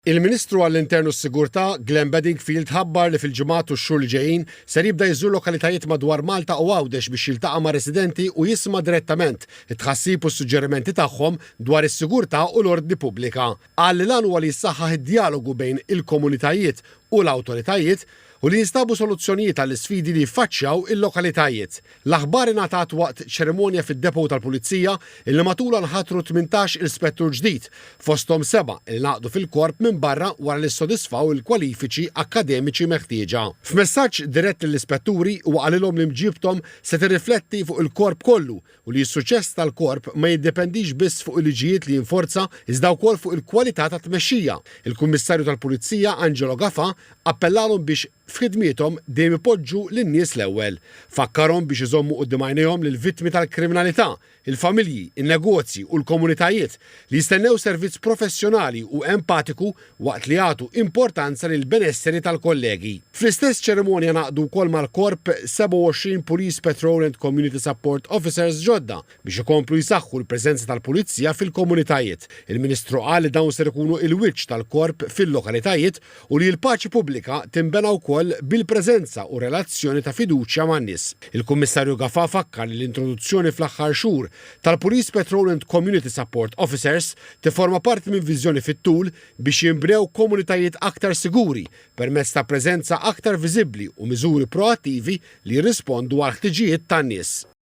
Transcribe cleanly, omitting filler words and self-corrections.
Il-Ministru għall-Intern u s-Sigurtà, Glenn Bedingfield ħabbar li fil-ġimgħat u x-xhur li ġejjin ser jibda jżur lokalitajiet madwar Malta u Għawdex biex jiltaqa' ma' residenti u jisma' direttament it-tħassib u s-suġġerimenti tagħhom dwar is-sigurtà u l-ordni pubblika. Qal li l-għan huwa li jissaħħaħ id-djalogu bejn il-komunitajiet u l-awtoritajiet u li jinstabu soluzzjonijiet għall-isfidi li jiffaċċjaw il-lokalitajiet. L-aħbar ingħatat waqt ċerimonja fid-depot tal-Pulizija illi matulha nħatru 18 il-spettur ġdid, fosthom sebgħa li ngħaqdu fil-Korp minn barra wara li ssodisfaw il-kwalifiċi akkademiċi meħtieġa. F'messaġġ dirett lill-ispetturi huwa qalilhom li mġiebthom se tirrifletti fuq il-Korp kollu u li s-suċċess tal-Korp ma jiddependix biss fuq il-liġijiet li jinforza iżda wkoll fuq il-kwalità tat-tmexxija. Il-Kummissarju tal-Pulizija Angelo Gafà appellalhom biex f'ħidmiethom dejjem ipoġġu lin-nies l-ewwel. Fakkarhom biex iżommu quddiem għajnejhom lill-vittmi tal-kriminalità, il-familji, in-negozji u l-komunitajiet li jistennew servizz professjonali u empatiku waqt li jagħtu importanza lill-benesseri tal-kollegi. Fl-istess ċerimonja ngħaqdu wkoll mal-Korp 27 Police Patrol and Community Support Officers ġodda biex ikomplu jsaħħu l-preżenza tal-Pulizija fil-komunitajiet. Il-Ministru qal li dawn ser ikunu il-wiċċ tal-Korp fil-lokalitajiet u li l-paċi pubblika tinbena wkoll bil-preżenza u relazzjoni ta' fiduċja man-nies. Il-Kummissarju Gafà fakkar li l-introduzzjoni fl-aħħar xhur tal-Police Patrol and Community Support Officers tifforma parti minn viżjoni fit-tul biex jinbnew komunitajiet aktar siguri permezz ta' preżenza aktar viżibbli u miżuri proattivi li jirrispondu għall-ħtiġijiet tan-nies.